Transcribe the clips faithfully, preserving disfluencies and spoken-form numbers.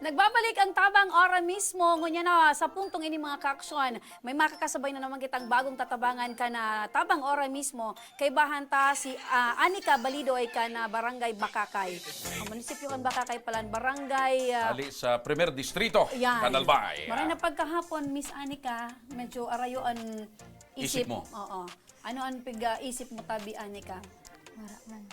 Nagbabalik ang Tabang Ora Mismo. Ngunyan na, sa puntong ini, mga kaaksyon, may makakasabay na naman kitang bagong tatabangan kan Tabang Ora Mismo. Kaibahan ta si, ah, Anika Balidoy kan, ah, Barangay Bakakay. Ang munisipyo kan Bakakay palan, Barangay, ah, Ali sa Primer Distrito, yan. Tanalbay. Maray na pagkahapon, Miss Anika, medyo arayo an isip. Isip mo? Oo. Ano an pig-, ah, isip mo tabi, Anika? Wala man.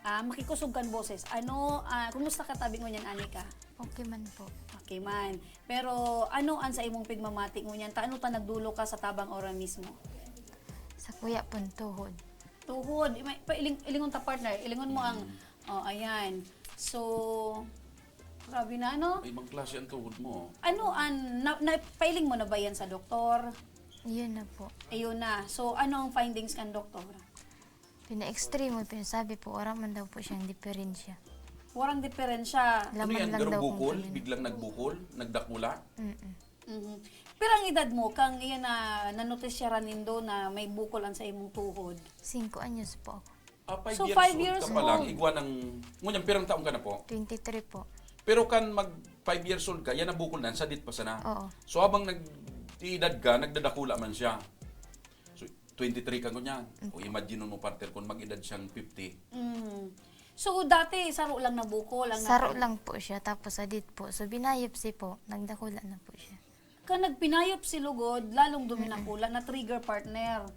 Ah, makikusog kan boses. Ano, ah, kumusta ka tabi ngunyan, Anika? Okay man po. Okay man. Pero ano an sa imong pigmamati ngunyan? Ta ano ta nagdulo ka sa Tabang Ora Mismo? Sa kuya pon, tuhod. Tuhod. May, pa, iling-, ilingon ta, partner. Ilingon mo ang, oh, ayan. So, grabe na, ano? Ay, ibang klase ang tuhod mo. Ano an, na, na, pailing mo na ba yan sa doktor? Yun na po. Ayun na. So, ano ang findings kan doktor? Pina-X-ray mo, pinasabi po, wala man daw po siyang diferensya. Warang diferensya. Ano Laman yan? Lang Garong daw kung bukol? Ano. Biglang nagbukol? Nagdakula? Mm-mm. Mhm. Pero ang edad mo, kang iyan na nanotesyaran nindo na may bukol an sa imong tuhod? Singko anyos po ako. Ah, five So, years five old years ka pa lang, old. Igwa ng, ngunyan, pirang taon ka na po? Twenty-three po. Pero kan mag five years old ka, yan ang bukol na, sadit pa sana. Oo. So, habang nag-iidad ka, nagdadakula man siya. So, twenty-three ka ngunyan. Mm. O, imagine mo, partner, kung mag-edad siyang fifty. Mm. So, dati, saro lang na bukol ang Saro naka- lang po siya, tapos sadit po. So, binayopsi po, nagdakula na po siya. Ka nagpinayopsi lugod, lalong duminakula, na-trigger, partner.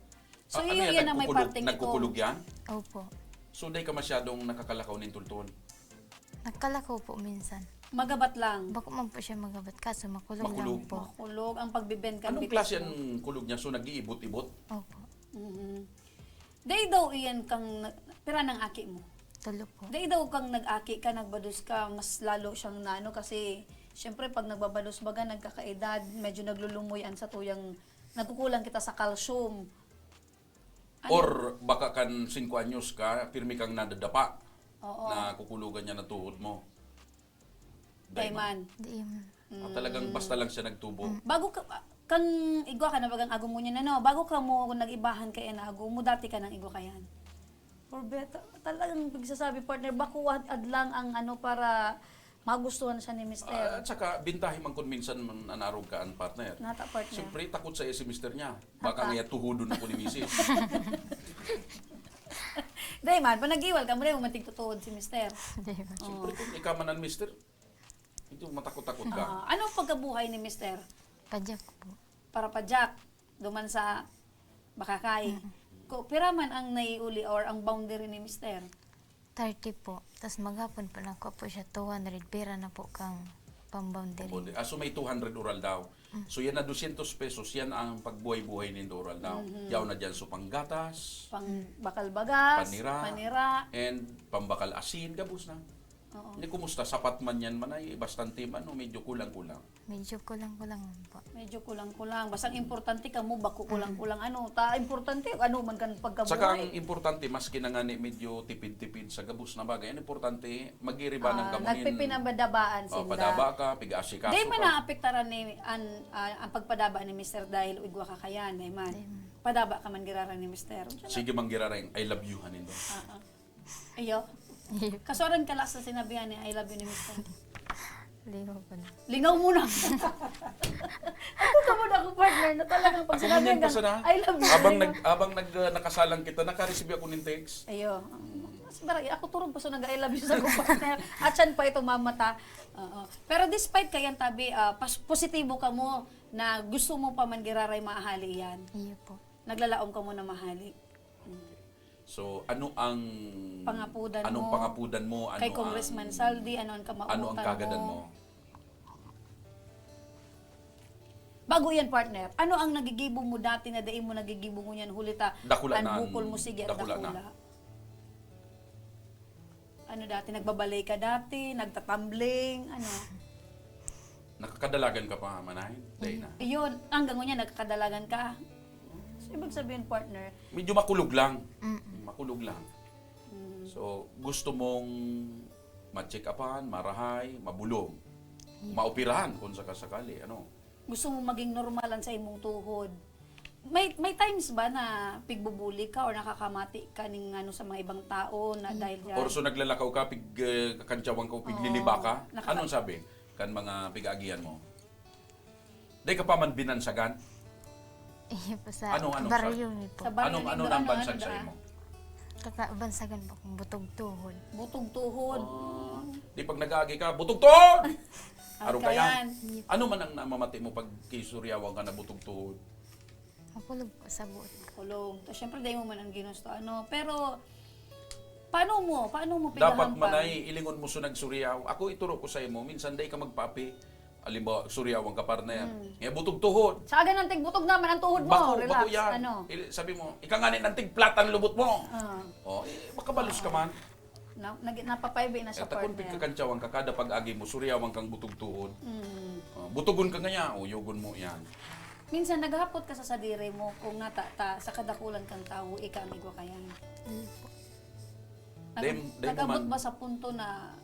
So, Ah, ano iyo yan, yan na may nagkukulog-, parteng ito. Nagkukulog yan? Opo. So, dai ka masyadong nakakalakaw nin tultol? Nagkalakaw po minsan. Magabat lang. Bako man po siya magabat, kaso makulog Makulog. lang po. Makulog ang pagbibend kan Anong bitis klase mo? Ang kulog niya? So, nag-iibot-ibot? Opo. Mhm. Dai daw iyan kang na-, pira nang aki mo? Tulo po. Dai daw kang nag-aki ka, nagbados ka, mas lalo siyang naano kasi, siyempre, pag nagbabados baga, nagkakaedad, medyo naglulumoy an satuyang, nagkukulang kita sa calcium. Ano? Or baka kan singko anyos ka, pirmi kang nadadapa, Oo. Nakukulogan niya na tuhod mo. Dai man. Dai man. Dai man. Ah, talagang Mm. basta lang siya nagtubo. Mm. Bago ka, ah, kang igwa ka na bagang agom mo niyan, ano? Bago ka mo nag-ibahan kaya na agom mo, dati ka nang igwa kayan? Porbeta, talagang pagsasabi, partner, bako ad-, adlang ang ano para magustuhan siya ni mister. Ah, at saka, bintahi man kun minsan man an arog ka an partner. Nata, partner. Siyempre, takot sa iya si mister niya. Baka Ata. Nga iya tuhudon ako ni misis. Dai man, pag nag-iwal ka, muli mo man tigtutuhod si mister. Dai man. Oh. Siyempre, kung ikaw man ang mister, medyo matakot-takot ka. Ah, ano ang pagkabuhay ni mister? Pajak po. Para pajak, duman sa Bakakay. Mm. Ko, pira man ang naiuli or ang boundary ni mister? Thirty po. Tas maghapon po, nakuha po siya two hundred. Pira na po kang pang-boundary? Pang-boundary. Ah, so may two hundred oral daw. Mm. So yan na dosyentos pesos, yan ang pagbuhay-buhay nindo oral daw. Mhm. Yaw na dyan, so panggatas, Pang bakal bagas, panira, panira. And pambakal asin, gabos na. Oo. Ni kumusta? Sapat man yan, manay? Bastante man, no? Medyo kulang-kulang. Medyo kulang-kulang man po. Medyo kulang-kulang. Basta ang importante kamo, bako kulang-kulang. Mm. Ano, ta, importante, ano man kan pagkabuhay. Saka ang importante, maski na nga ni medyo tipid-tipid sa gabos na bagay, ang importante, magiribanan Ah, ka mo nin, nagpipinabadabaan oh, sinda. Padaba ka, piga-asikaso Di man ka. Naapektaran ni, an, ah, ang pagpadaba ni mister dahil igwa ka kayan, di man. Di man. Padaba ka man giraran ni mister. Sige man giraran, I love you, hanin do. Ah, ah. Iyo. Iyo. Kasuaran ka lang sa sinabihan ni I love you ni mister. Lingaw ko na. Lingaw mo na. Ako ka mo na ako, partner, na talagang pag Ako sinabi man yan, ka, pa sana. I love you, Abang lingaw. Nag-, abang nag-, uh, nakasalang kita, nakareceive ako ng text. Ayo. Mas barang, ako turog pa sa nag-I love you sa akong partner. At siyan pa ito, mamata. Oo. Pero despite kayan, tabi, ah, pas-, positibo ka mo na gusto mo pa man giraray maahali yan. Iyo po. Naglalaom ka mo na mahali. Mm. So, ano ang Pangapudan anong mo pangapudan mo? Ano kay Congressman ang, Saldi? Ano ang kamautan ano ang kagadan mo? Mo? Bago yan, partner, ano ang nagigibo mo dati na dai mo nagigibo ngunyan huli ta Dakula an na, bukol mo sige an dakula na. Dakula? Ano dati, nagbabalay ka dati, nagtatumbling, ano? Nakakadalagan ka pa, manay? Dai na. Iyon, hanggang ngunyan, nakakadalagan ka. So, ibig sabihin, partner, Medyo makulog lang. Mm-mm. Makulog lang. Mm. So, gusto mong ma-check upan, marahay, mabulong, Yeah. maoperahan kung sakasakali, ano? Gusto mo maging normal ang sa imong tuhod. May, may times ba na pigbubuli ka or nakakamati ka ning ano sa mga ibang tao na Hindi dahil po. Dyan? Or so naglalakaw ka, pig, eh, kakantsawan ka o Oo. Pigliliba ka? Nakaka- Anong sabi? Kan mga pig-aagihan mo? Dai ka pa man binansagan? Iyo po sa Anong, anong baryo mi po. Sa baryo Anong, nindo, ano na ano, ang ano bansag na? Sa imo? Kakabansagan po akong butog tuhod. Butog tuhod. Ah, di pag nag-aagi ka, "Butog tuhod!" Arog ka Arog ka yan. yan. Ano man ang namamati mo pag kisuryawan ka na butog tuhod? Makulog po sa buot. Kulog. To, syempre, dai mo man ang ginusto. Ano, pero, paano mo? Paano mo Dapat pinahampan? manay, ilingon mo sa nagsuryaw. Ako, ituro ko sa imo, minsan dai ka magpaapi. Halimbawa, suryawan ka, partner. Hmm. Nga butog tuhod. Sa aga ng tigbutog naman ang tuhod mo. Bako, Relax. bako yan. Ano? Ili- Sabi mo, "Ika nga ni ng tigplatan lubot mo." Ah. Oh, eh, makabalos ka man. Na, nag, napapaibi na siya, Eta kun partner. pigkakantsawan ka, kada pag-agi mo, suryawan kang butog tuhod. Mm. Oh, butugon ka nga yan, uyogon mo yan. Minsan, naghahapot ka sa sadiri mo kung nata, ta, sa kadakulan kang tawo, ika ang igwa kayan. Iyo po. Nag, Dem- dem nag-abot man. Ba sa punto na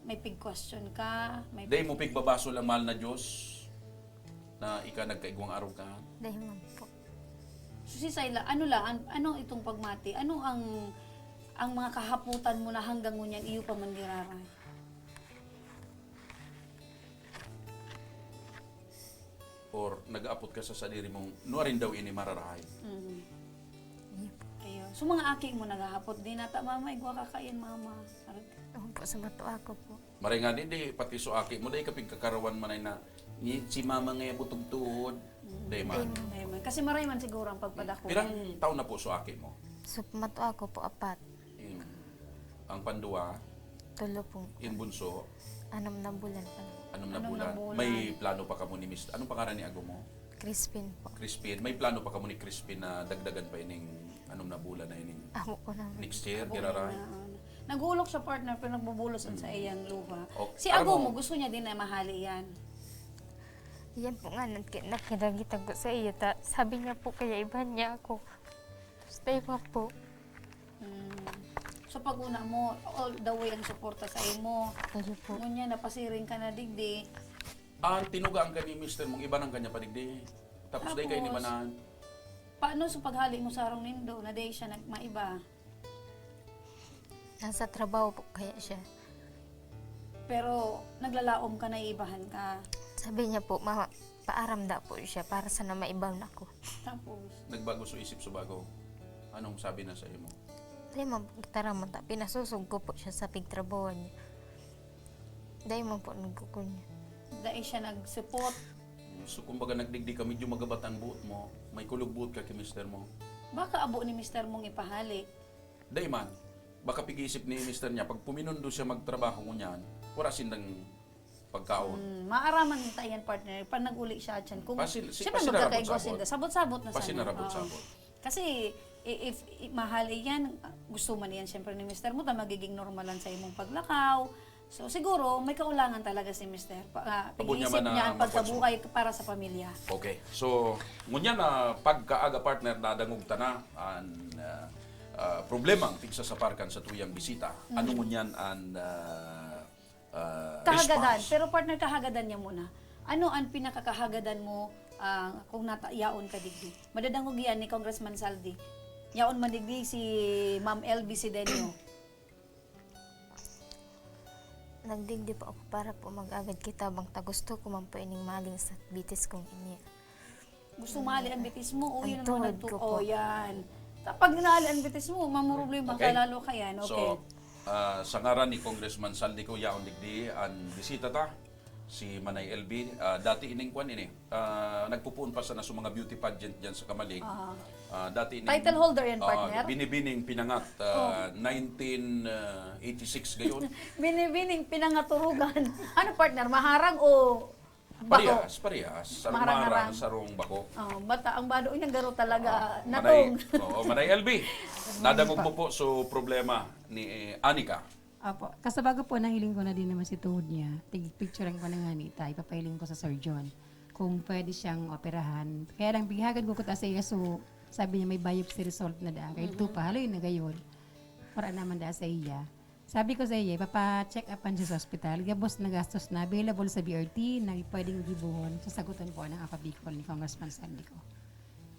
may pig-question ka? May Dai mo pigbabasol ang mahal na Diyos na ika nagkaigwang arog ka. Dai man po. So, si Sayla, ano la, an, ano itong pagmati? Ano ang ang mga kahaputan mo na hanggang ngunyan iyo pa man giraray? Or nag-aapot ka sa sadiri mong, "Nuarin daw ini mararahay?" Mm. Iyo po. Ayun. So, mga aki mo naghahapot din, "Ata, mama, igwa ka kayan, mama." Arag- Opo, sa bato ako po. Maray nga din, di, pati so aki mo, dai ka pigkakarawan manay na, "Ni, si mama nga butog tuhod." Dai man. Ayun. Ayun. Kasi maray man siguro ang pagpadako. Pirang taon na po so aki mo? So, mato ako po, apat. Yung, ang pandua, Tulo pong yung bunso, anom na bulan pa lang. anom na Anom na bulan. bulan. May plano pa kamo ni Mister, anong pangaran ni ago mo? Crispin po. Crispin, may plano pa kamo ni Crispin na dagdagan pa ining anom na bulan na ining Ako po naman. next year, Ako giraray? na, ano. Nagulok siya, partner, pero nagbubulos sa iyang luha. Okay. Si Aram ago mo- mo, gusto niya din na mahali yan. Yan po nga, nagki- nakiragitag ko sa iyo. Ta, sabi niya po, kaya ibahan niya ako. Tapos tayo pa po. Mm. So, pag una mo, all the way ang suporta sa imo. Tayo po. Ngunyan, napasiring ka na digdi. Ang tinugaan ka ni Mister mong ibanan ka niya pa digdi. Tapos dai kayo Tapos, inibanan. Paano sa paghali mo sa harong nindo na dai siya nagmaiba? Nasa trabaho po kaya siya. Pero naglalaom ka na iibahan ka. Sabi niya po, ma, paaram da po siya para sana maibahan ako. Tapos, Nagbago so isip so bago. Anong sabi na sa imo? Dai man po taraman ta, pinasusog ko po siya sa pigtrabahoan niya. Dai man po nagkukunya. dai siya nagsipot. So, kumbaga, nagdigdi ka, medyo magabat ang buot mo, may kulog buot ka kay mister mo. Baka abo ni mister mong ipahali. Dai man, baka pig-iisip ni mister niya, pag puminundo siya magtrabaho ngunyan, wala sindang pagkaon. Hmm, maaraman ta yan, partner. Pag nag-uli siya, dyan. Kung, Pasil-, si-, siyempre, pasinarabot magkakaigwa sabot. sinda. Sabot-sabot na sana. Pasinarabot Oo. sabot. Kasi, i- if, i- mahal yan, gusto man yan, siyempre, ni mister mo, ta magiging normalan sa imong paglakaw. So, siguro, may kaulangan talaga si mister. Pa, ah, Abo niya pag-iisip man na niya ang mapatso. pagkabuhay para sa pamilya. Okay. So, ngunyan na pagkaaga, partner, nadangog ta na an, ah, ah, problema ang tigsasaparkan sa tuyang bisita. Ano ngunyan an, ah, ah, Kahagadan, response? Pero partner, kahagadan niya muna. Ano ang pinakakahagadan mo, ah, kung nata-, yaon ka digdi? Madadangog yan ni Congressman Saldi. Yaon man digdi si Ma'am L B Sidenio. Nagdigdi po ako para po mag-agad kita bang ta gusto ko man po ining maling sa bitis kong ini. Gusto mahali ang bitis mo, o Ang yun ang tuhod nagtu-, ko po. O, yan. Kapag nahali ang bitis mo, mamroblema ka Okay. lalo ka yan. Okay. So, ah, sa ngaran ni Congressman Saldi ko, yaon digdi, an bisita ta, si Manay L B, ah, dati ining kwan ini, ah, nagpupuon pa sana sa mga beauty pageant dyan sa Kamalig. Ah. Ah, dati ining, Title holder yan, ah, partner? Binibining Pinangat, ah, nineteen eighty-six gayon. Binibining pinangaturugan. Ano, partner? Maharang o bako? Parehas, parehas. Sarong Maharang-harang. Maharang, sarong bako. Oh, bata ang bado, yung garo talaga, Ah, natong. Manay, oo, Manay L B, nadangog mo po so problema ni, eh, Anika. Apo. Kasabago po, nahiling ko na din naman si tuhod niya. Tig-, picturean ko na nga ni Tay. Papahiling ko sa surgeon kung pwede siyang operahan. Kaya lang, bighagad ko kuta sa iya. So, sabi niya may biopsy result na daan. Kaya ito pa, haloy na gayon. Wala naman daan sa iya. Sabi ko sa iya, ipapa-check upan siya sa hospital. Gabos na gastos na available sa B R T na pwedeng gibohon. Sasagutan po ng Apa Bicol ni Congressman Sandy ko.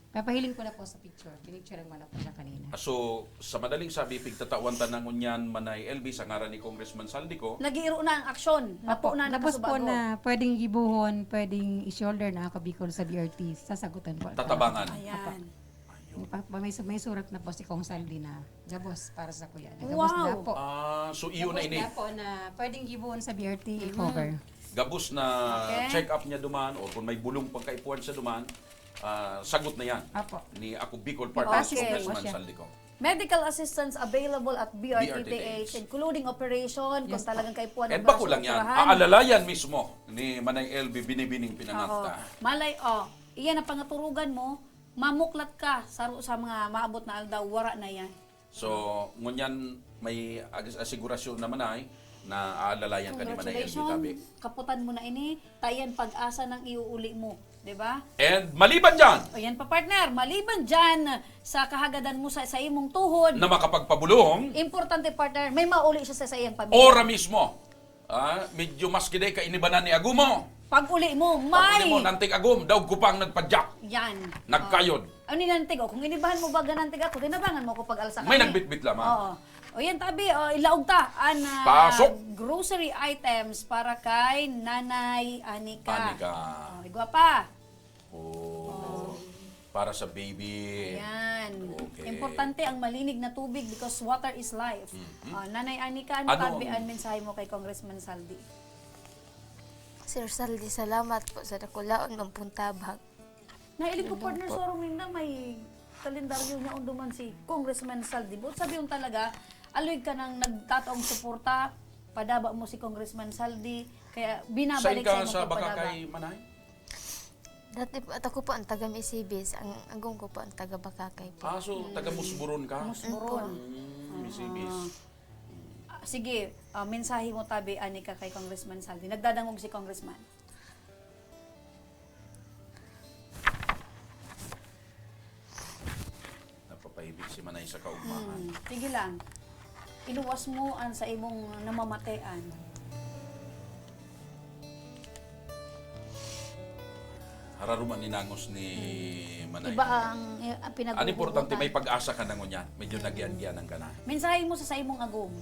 Papahiling ko na po sa picture. Pinicture mo na po siya kanina. So, sa madaling sabi, pigtatawan ta na ngunyan, Manay L B, sa ngaran ni Congressman Saldico. Nag-iiro na ang aksyon. Napo na, Gabos po nakasubago. Na pwedeng gibuhon, pwedeng i-shoulder na ako Bicol sa B R T. Sasagutan po. Tatabangan. Ayan. Apo. May, pa- may, su- may surat na po si Kong Saldi na gabos para sa kuya. Gabos Wow. Na po. Ah, so iyo na Gabos ini. Na po na pwedeng gibuhon sa B R T i-cover. Gabos na Okay. check-up niya duman or kung may bulong pang kaipuhan siya duman, ah, sagot na yan. Apo. Ni ako Bicol Party List Okay. Congressman Siya. Saldico. Medical assistance available at B R T P H, B R T P H. Including operation, kung Yes, po. Talagang kaipuhan And ng bako lang yan, operahan. aalalayan mismo ni Manay L B Binibining Pinangata. Malay, oh, iyan ang pangaturugan mo, mamuklat ka sa, sa mga maabot na aldaw, wara na yan. So, ngunyan may ag- asigurasyon naman ay na aalalayan ka ni Manay L B Tabi. Congratulations, kaputan mo na ini, tayan pag-asa ng iuuli mo, di ba? And maliban dyan, O yan pa partner, maliban dyan sa kahagadan mo sa, sa imong tuhod, na makapagpabulong, importante partner, may mauli siya sa, sa iyang pamilya. ora mismo. Ah, medyo maski day ka inibanan ni Agumo. Pag uli mo, Pag may... mo nantig Agum, daog ko pang nagpadyak. Yan. Nagkayod. Ano yung nantig? O, kung inibahan mo ba ganantig ako, tinabangan mo ako pag-alsa ka May ni. nagbitbit lamang. Oo. O yan, tabi, o, ilaog ta. An, ah, Pasok. Grocery items para kay Nanay Anika. Anika. O, igwa pa. Oh. Para sa baby. Yan. Okay. Importante ang malinig na tubig because water is life. Mhm. Ah, Nanay Anika, ano Ano tabi ang- ang mensahe mo kay Congressman Saldi? Sir Saldi, salamat po sa dakulaon mong puntabang. Nahiling ko, partner, sa Rominda, may kalendaryo niya unduman si Congressman Saldi. But sabi yung talaga, aloy ka nang nagtataong suporta, padaba mo si Congressman Saldi, kaya Saan binabalik ka sa imong sa pagpadaba. Bakakay, Manay? Dati po, at ako po ang taga Misibis. Ang agong ko po ang taga Bakakay po. Ah, so taga Musburon ka? Musburon. Mm, Misibis. Ah, sige, ah, mensahe mo tabi, ani ka kay Congressman Saldi. Nagdadangog si Congressman. Napapahibi si Manay sa kaugmahan. Hmm, sige lang. Iluwas mo an sa imong namamatean. Hararuman ninangos ni Manay. Iba ang, eh, ang pinag-uugutan. Ang importante, may pag-asa ka na ngunyan. Medyo nagyan-gyanan ka na. Mensahe mo sa, sa imong agom.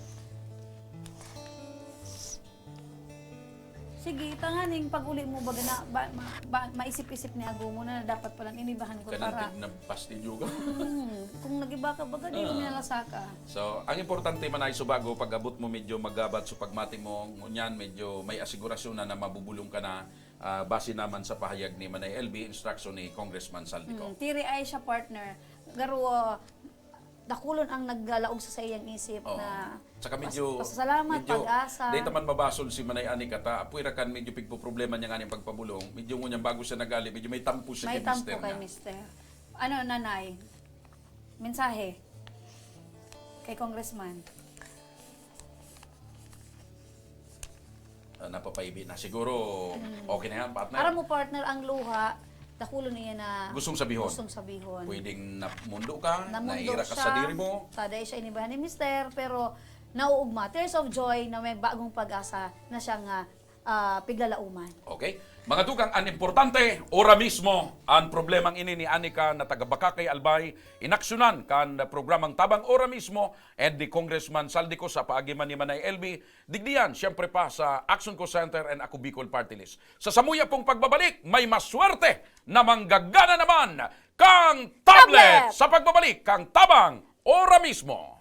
Sige, tanganing pag-uli mo, baga na, ba, ma, ba, maisip-isip ni agom mo na dapat palang inibahan ko Kanang para... tig na pastilyo ka. Hmm, kung nagiba ka, baga, di Ah. mo nilalasa ka. So, ang importante man ay subago, pag-abot mo medyo magabat, so pagmati mo, ngunyan medyo may asigurasyon na, na mabubulong ka na, ah, base naman sa pahayag ni Manay L B, instruction ni Congressman Saldico. Hmm, tiri ay siya, partner. Garo, dakulon ang naglalaog sa iyang isip Oo. na Tsaka medyo, pas-, pasasalamat, medyo, pag-asa. Dahil taman mabasol si Manay Anika ta, apoy ra kan medyo pigpoproblema niya nga ning pagpabulong, medyo ngunyan bago siya nagali, medyo may tampo siya May kay tampo mister kay niya. mister. Ano, nanay? Mensahe kay Congressman. Ah, napapaibi na. Siguro, okay na yan, partner. Aram mo, partner, ang luha, dakulon niya na Gustong sabihon. Gustong sabihon. Pwedeng namundo ka, Namundo naira ka siya, sa diri mo. Tada siya inibahan ni mister, pero nauugma, tears of joy na may bagong pag-asa na siyang ah, ah, piglalauman. Okay? Mga tugang, ang importante, ora mismo, ang problemang ini ni Anika na taga Bakakay, Albay, inaksyonan kan programang Tabang Ora Mismo, and ni Congressman Saldico sa paagi man ni Manay L B, digdiyan, siyempre pa sa Action Co Center and Ako Bicol Party List. Sa samuya pong pagbabalik, may maswerte na manggagana naman kang tablet! Tablet! Sa pagbabalik kang Tabang Ora Mismo.